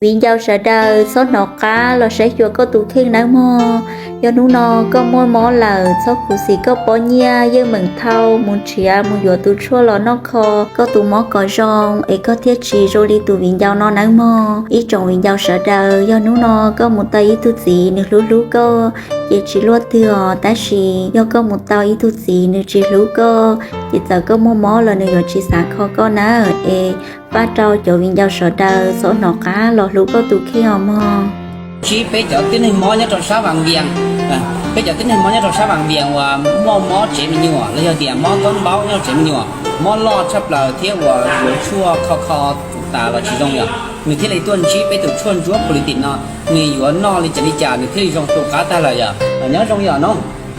Viv ncaus sawv daws txhob hnov qab los saib xyuas koj tus kheej nawb mog. Yog hnub no koj muaj mob lawm txhob khuv xim koj pob nyiaj, yeej meem thau mus nrhiav mus yuav tus tshuaj los noj kho koj tus mob kom zoo es koj thiaj tsis zoo li tus viv ncaus no nawb mog. Ib tsoom viv ncaus sawv daws, yog hnub no koj mus tau ib tug txiv nws hlub hlub koj ces tsis luaj twg os, tab sis yog koj mus tau ib tug txiv nws tsis hlub koj ces txawm koj muaj mob los nws yuav tsis xav kho koj nawb. Es pab rau cov viv ncaus sawv daws txhob hnov qab los hlub koj tus kheej os mog. Ntsib peb cov tib neeg mob nyob rau sab Vam Vias, peb cov tib neeg mob nyob rau sab Vam Vias uas muaj mob tsev me nyuam los yog tias mob koob npaub nyob rau tsev me nyuam, mob loj tshaj plaws thiab uas yuav tshuaj kho kho tas los tsis zoo yom, nws thiaj li tuaj ntsib peb tus tshuaj ntsuab Politin no, nws yuav noj li cas li cas nws thiaj li zoo tu qab tag lawm yom. Nyob zoo yom no,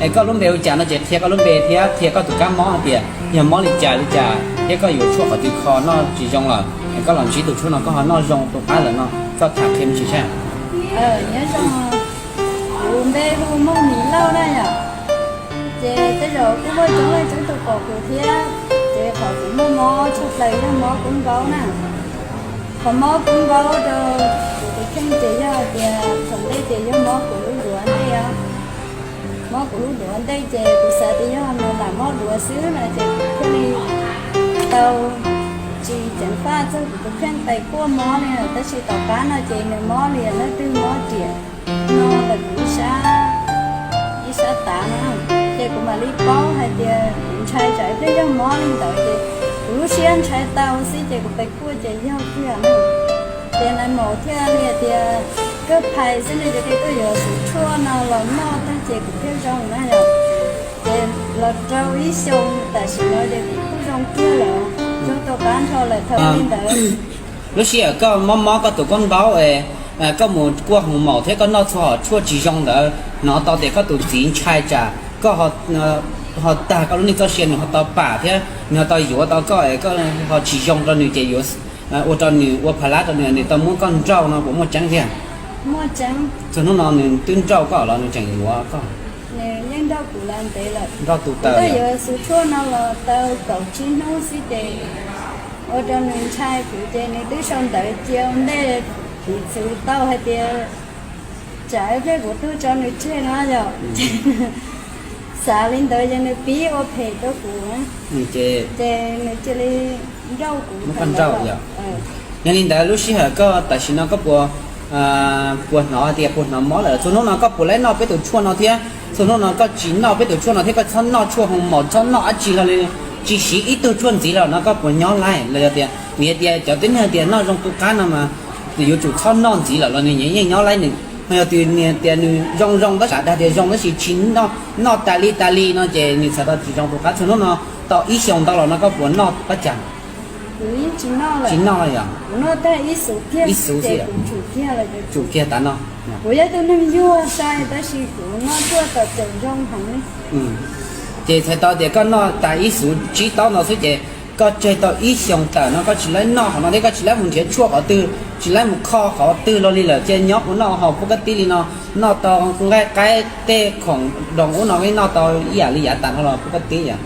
es koj lub npe hu cas no ces qhia koj lub npe thiab qhia koj tus kab mob hais tias yog mob li cas li cas thiab koj yuav tshuaj qhov twg kho noj tsis zoo lawm es koj los ntsib tus tshuaj no koj ho noj zoo tu qab lawm no koj tham qhia me ntsis saib. Nyob zoo, kuv npe hu Mooj Mis Lauj na yom. Ces tej zaum kuj muaj coob leej coob tus pom kuv thiab, ces qhov kuv muaj mob tshaj plaws yog mob koob npaub na. Qhov mob koob npaub rau kuv tus kheej ces yog hais tias thaum ntej ces yog mob kuv lub duav ntej os. Mob kuv lub duav ntej ces kuv xav tias yog nws lam mob duav xwb no ces kuv thiaj li tau tsis ceev faj txog kuv tus kheej pes kuaj mob li, tab sis tom qab no ces nws mob li leej twg mob riam no ntawm kuv ib sab, ib sab tav no, ces kuv mam li paub hais tias kuv ntshai tsam ib pliag yog mob li ntawd ces kuv lub siab ntshai tau xwb ces kuv pes kuaj ces yog kiag no. Ces nais maum thiaj li hais tias kawg phais xwb ne, ces kuv tuaj yuav xuv tshuaj no los noj tag ces kuv thiaj zoo na yom. Ces los rau ib xyoo tam sim no ces kuv kuj zoo kiag lawm, zoo tau qab nrho lawm thaum li ntawd. Lub sij hawm koj mob mob koj tus koob npaub, koj mus kuaj hoos maum thiab koj noj txhua hom tshuaj tsis zoo ntawd, hnov tau tias koj tus txiv ntshai tsam koj ho tag koj lub neej txoj sia, nws ho tau pam thiab nws ho tau yuav tau koj es koj ho tsis zoo rau nws ces yuav ua rau nws ua pha lab rau nws, nws tau muab koj nrauj no puas muaj tseeb tiag? Txog hnub no nws twb nrauj koj los nws tseem yuav koj? Nws yeej nrauj kuv los ntev lawm. Nrauj tus taw, yuav xuv tshuaj no los tau kaum tsib hnub xwb ces ua rau nws ntshai kuv ces nws twb sau ntawv cia ua ntej kuv txwv tau hais tias tsam ib pliag kuv tuag tso nws tseg no yom. Xav li ntawd ces nws pib ua phem rau kuv, ces nws cia li nrauj kuv muab koj nrauj yom. Yog li ntawd lub sij hawm koj tam sim no koj puas, puas hnov tias puas hnov mob lawm? Txhua hnub no koj puas laib noj peb tus tshuaj no thiab? Txhua hnub no koj tsis noj peb tus tshuaj no thiab koj txhob noj tshuaj hoos maum txhob noj dab tsi hlo li, tsis siv ib tug tshuaj ntxiv los no koj puas nyob laij? Los yog tias vim tias cov tib neeg tias noj zoo tu qab no mas yuav tsum txhob noj ntxiv lawm los nws yeej nyob laij nws? Ho yog tias nws zoo zoo tab sis dag tias zoo tab sis tsis noj tas li tas li no ces nws txhais tau tsis zoo tu qab. Txhua hnub no tau ib xyoos ntau los no koj puas noj pab cas? Tsis noj los yog? Ib xuv xwb, tsum kiag tas no. Kuv yog tus neeg yuag sai tab sis kuv noj tshuaj kom txaus zoo heev. Ces txhais tau tias koj noj tas ib xuv tsib taub no xwb ces koj tseg tau ib xyoos tawm no koj tsis laib noj qhov no thiab koj tsis laib mus nrhiav tshuaj qhov twg, tsis laib mus kho qhov twg los li lawm, cia nyob ua noj haus pub kab tib li no, noj tau nqaij qaib tej khoom doos ub no noj tau ib yam li yav tas no los pub kab tib yom?